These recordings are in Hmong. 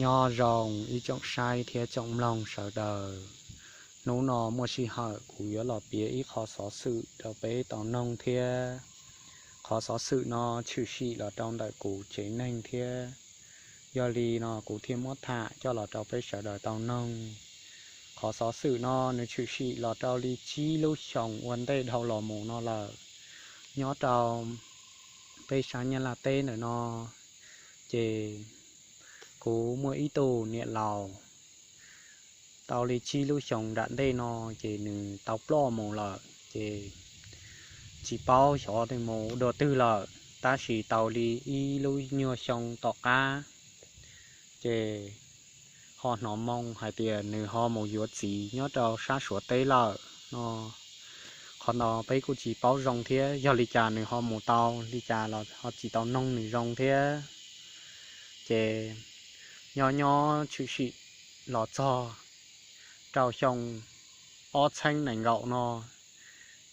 Nyob zoo ib tsoom saib thiab tsoom mloog sawv daws. Hnub no muaj sij hawm kuv yuav los piav ib qho xov xwm rau peb tau noog thiab. Qhov xov xwm no tshwm sim los rau ntawm kuv tsev neeg thiab, yog li no kuv thiaj muab tham coj los rau peb sawv daws tau noog. Qhov xov xwm no nws tshwm sim los rau li tsib lub xyoos ua ntej dhau los mus no lawm, nyob rau peb sab Nyab Laj teb ntawm no. Ces kuv muaj ib tug niam laus tau li tsib lub xyoos nram ntej no, ces nws tau ploj mus lawm, ces tsis paub xyov nws mus dua twg lawm, tab sis tau li ib lub nyuag xyoo tom qab, ces ho hnov moo hais tias nws ho mus yuav txiv nyob rau sab Suav teb lawm no. Qhov no peb kuj tsis paub zoo thiab, yog li cas nws ho mus tau li cas los ho tsis tau noog nws zoo thiab. Ces nyob nyob tshwm sim los txog rau xyoo ob txhiab nees nkaum no,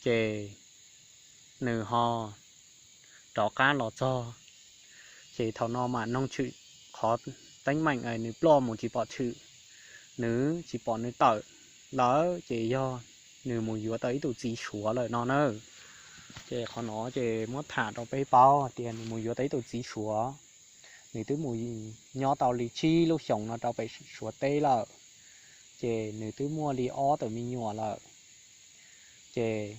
ces nws ho rov qab los txog. Ces thaum no mam noog tshwm qhov teeb meem nws ploj mus tsis pom tshwm, nws tsis pom nws tawm lawm, ces yog nws mus yuav tau ib tus txiv Suav lawm no na. Ces qhov no ces muab tham rau peb paub tias nws mus yuav tau ib tus txiv Suav. Nws twb mus nyob tau li tsib lub xyoos no rau pem Suav teb lawm, ces nws twb muaj li ob tug me nyuam lawm. Ces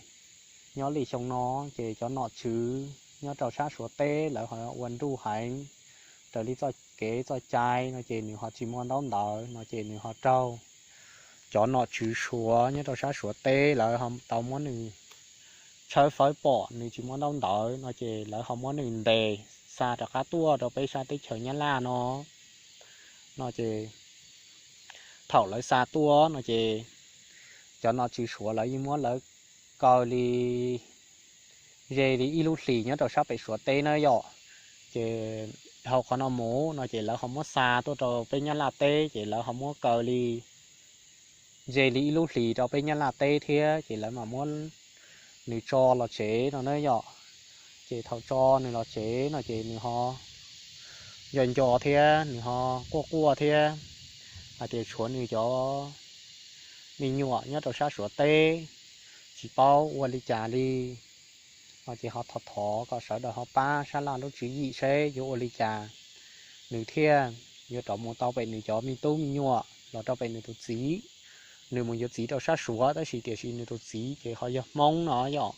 nyob li xyoo no, ces cov nom tswv nyob rau sab Suav teb lawv ho ua nruj heev raws li txoj kev txoj cai no, ces nws ho tsis muaj ntaub ntawv no, ces nws ho raug cov nom tswv Suav nyob rau sab Suav teb lawv ho tau muab nws tshawb fawb pom nws tsis muaj ntaub ntawv no, ces lawv ho muab nws ntes xa rov qab tuaj rau peb sab teb chaws Nyab Laj no. No ces thaum lawv xa tuaj no ces cov nom tswv Suav lawv yeej muab lawv kaw li ze li ib lub hlis nyob rau sab pem Suav teb na yom. Ces dhau qhov no mus no ces lawv ho muab xa tuaj rau peb Nyab Laj teb, ces lawv ho muab kaw li ze li ib lub hlis rau peb Nyab Laj teb thiab, ces lawv mam muab nws tso los tsev no na yom. Ces thaum tso nws los tsev no ces nws ho nco nco thiab nws ho quaj quaj thiab hais tias tshuav nws cov me nyuam nyob rau sab Suav teb tsis paub ua li cas li. No ces ho thov thov kom sawv daws ho pab sab laj lub tswv yim seb yuav ua li cas nws thiaj yuav rov mus tau pem nws cov me tub me nyuam los rau pem nws tus txiv. Nws mus yuav txiv rau sab Suav tab sis tiam sis nws tus txiv ces ho yog Hmoob no yom.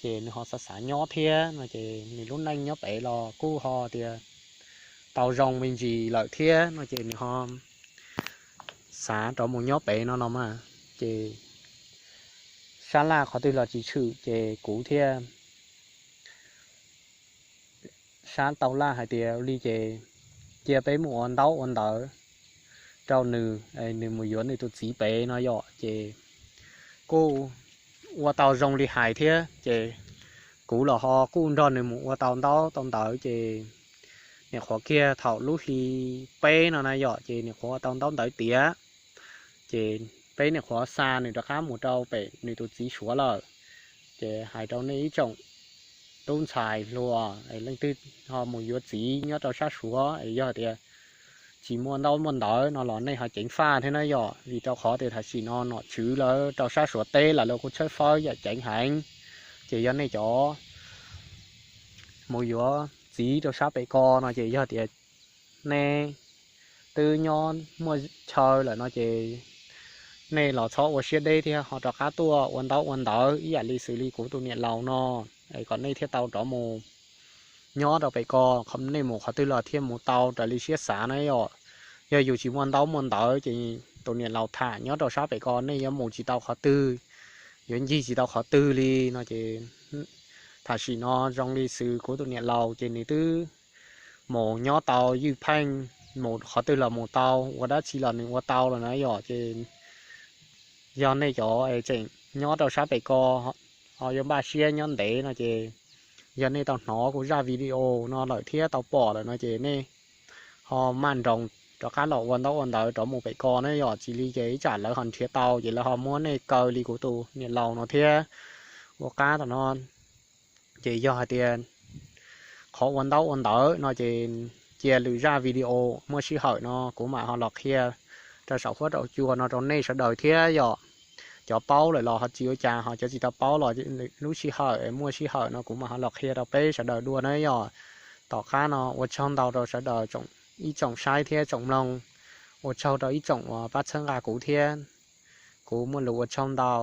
Ces nws ho xav xav nyob thiab no ces nws lub neej nyob pem los kuj ho tias tau zoo me ntsis lawm thiab no ces nws ho xav rov mus nyob pem no no mas. Ces sab laj qhov twg los tsis tshwm ces kuv thiaj sab tau laj hais tias li ces cia peb mus ua ntaub ua ntawv rau nws, nws mus yuav nws tus txiv pem no yom. Ces kuj ua tau zoo li hais thiab ces kuv los ho kuj nrog nws mus ua tau ntaub tau ntawv ces nim qhuav kiag thaum lub hli peb no na yom, ces nim qhuav ua tau ntaub ntawv tiav, ces peb nim qhuav xa nws rov qab mus rau pem nws tus txiv Suav lawm. Ces hais rau nej ib tsoom tub ntxhais hluas leej twg ho mus yuav txiv nyob rau sab Suav es yog tias tsis muaj ntaub muaj ntawv no los nej ho ceev faj thiab na yom, vim rau qhov tias tam sim no nom tswv lawv rau sab Suav teb lawv kuj tshawb fawb yam ceev heev. Ces yog nej cov mus yuav txiv rau sab pem ko no ces yog tias nej twb nyob muaj chaw lawm no ces nej los txhob ua siab deb thiab ho rov qab tuaj ua ntaub ua ntawv ib yam li xws li kuv tus niam laus no, es kom nej thiaj tau rov mus nyob rau pem ko. Nej mus qhov twg los thiaj mus tau raws li siab xav na yom. Yog yus tsis muaj ntaub muaj ntawv ces tus niam laus tham nyob rau sab pem ko nej yuav mus tsis tau qhov twg, yuav ncig tsis tau qhov twg li no ces tam sim no zoo li xws kuv tus niam laus ces nws twb mus nyob tau ywj pheej, mus qhov twg los mus tau, ua dab tsi los nws ua tau lawm na yom. Ces yog nej cov tseem nyob rau sab pem ko ho yuav npaj siab nyob ntev no ces yog nej tau hnov kuv zaj video no lawm thiab tau pom lawm no ces nej ho maj nroos rov qab los ua ntaub ua ntawv rov mus pem ko na yom. Tsis li ces ib tsam lawv ho nrhiav tau ces lawv ho muab nej kaw li kuv tus niam laus no thiab. Ua qab tam no ces yog hais tias qhov ua ntaub ua ntawv no ces cia lwm zaj video muaj sij hawm no kuv mam ho los qhia rau saum huab rau cua no rau nej sawv daws thiab yom. Cov paub lawm los ho tsis ua cas, ho cov tsis tau paub los lub sij hawm muaj sij hawm no kuv mam ho los qhia rau peb sawv daws dua na yom. Tom qab no ua tsaug ntau rau sawv daws ib tsoom saib thiab tsoom mloog. Ua tsaug rau ib tsoom uas pab txhawb nqa kuv thiab. Kuv muaj lus ua tsaug ntau.